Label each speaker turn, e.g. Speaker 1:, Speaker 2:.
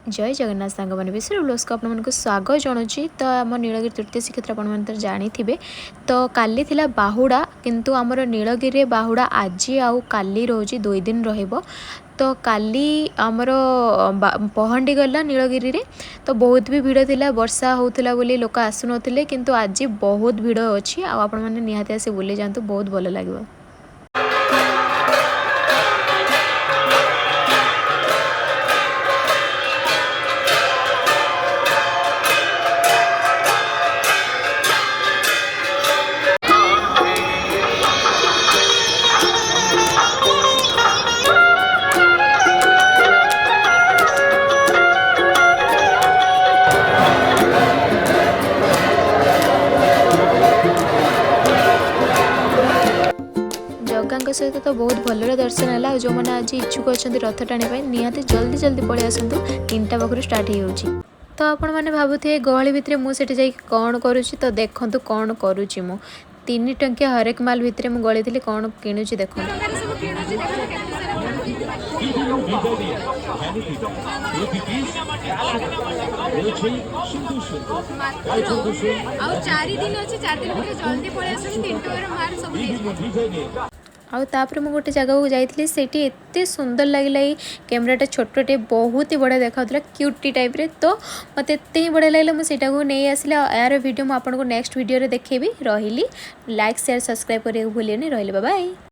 Speaker 1: ଜୟ ଜଗନ୍ନାଥ ସାଙ୍ଗମାନେ, ବିଶ୍ୱ ବ୍ଲଗ୍ସକୁ ଆପଣମାନଙ୍କୁ ସ୍ୱାଗତ ଜଣାଉଛି। ତ ଆମ ନୀଳଗିରି ତୃତୀୟ ଶ୍ରୀକ୍ଷେତ୍ର ଆପଣମାନେ ତ ଜାଣିଥିବେ। ତ କାଲି ଥିଲା ବାହୁଡ଼ା, କିନ୍ତୁ ଆମର ନୀଳଗିରିରେ ବାହୁଡ଼ା ଆଜି ଆଉ କାଲି ରହୁଛି, 2 ଦିନ ରହିବ। ତ କାଲି ଆମର ପହଣ୍ଡି ଗଲା ନୀଳଗିରିରେ। ତ ବହୁତ ବି ଭିଡ଼ ଥିଲା। ବର୍ଷା ହେଉଥିଲା ବୋଲି ଲୋକ ଆସୁନଥିଲେ, କିନ୍ତୁ ଆଜି ବହୁତ ଭିଡ଼ ଅଛି। ଆଉ ଆପଣମାନେ ନିହାତି ଆସି ବୁଲି ଯାଆନ୍ତୁ, ବହୁତ ଭଲ ଲାଗିବ। ଜଗାଙ୍କ ସହିତ ତ ବହୁତ ଭଲରେ ଦର୍ଶନ ହେଲା। ଆଉ ଯେଉଁମାନେ ଆଜି ଇଚ୍ଛୁକ ଅଛନ୍ତି ରଥ ଟାଣିବା ପାଇଁ, ନିହାତି ଜଲ୍ଦି ଜଲ୍ଦି ପଳେଇ ଆସନ୍ତୁ। 3ଟା ପାଖରୁ ଷ୍ଟାର୍ଟ ହେଇଯାଉଛି। ତ ଆପଣମାନେ ଭାବୁଥିବେ, ଗହଳି ଭିତରେ ମୁଁ ସେଠି ଯାଇକି କ'ଣ କରୁଛି? ତ ଦେଖନ୍ତୁ କ'ଣ କରୁଛି ମୁଁ। 3 ଟଙ୍କିଆ ହରେକ ମାଲ ଭିତରେ ମୁଁ ଗଳିଥିଲି। କ'ଣ କିଣୁଛି ଦେଖନ୍ତୁ।
Speaker 2: ଟଙ୍କାରେ ସବୁ କିଣୁଛି, ଦେଖନ୍ତୁ କେତେ ସାରା। ମାତ୍ର ଆଉ 4 ଦିନ ଅଛି। 4 ଦିନ ଭିତରେ ଜଲ୍ଦି ପଳେଇ ଆସନ୍ତୁ, 3 ଟଙ୍କାର ମାଲ ସବୁ ନେଇଯିବେ।
Speaker 1: ଆଉ ତାପରେ ମୁଁ ଗୋଟେ ଜାଗାକୁ ଯାଇଥିଲି। ସେଇଠି ଏତେ ସୁନ୍ଦର ଲାଗିଲା, ଏଇ କ୍ୟାମେରାଟା ଛୋଟଟେ, ବହୁତ ହି ବଢ଼ିଆ ଦେଖାଉଥିଲା, କ୍ୟୁଟି ଟାଇପ୍ରେ। ତ ମୋତେ ଏତେ ହିଁ ବଢ଼ିଆ ଲାଗିଲା, ମୁଁ ସେଇଟାକୁ ନେଇ ଆସିଲି। ଆଉ ଏହାର ଭିଡ଼ିଓ ମୁଁ ଆପଣଙ୍କୁ ନେକ୍ସଟ ଭିଡ଼ିଓରେ ଦେଖେଇବି। ରହିଲି। ଲାଇକ୍, ସେୟାର, ସବସ୍କ୍ରାଇବ୍ କରିବାକୁ ଭୁଲିବେନି। ରହିଲି, ବାଏ।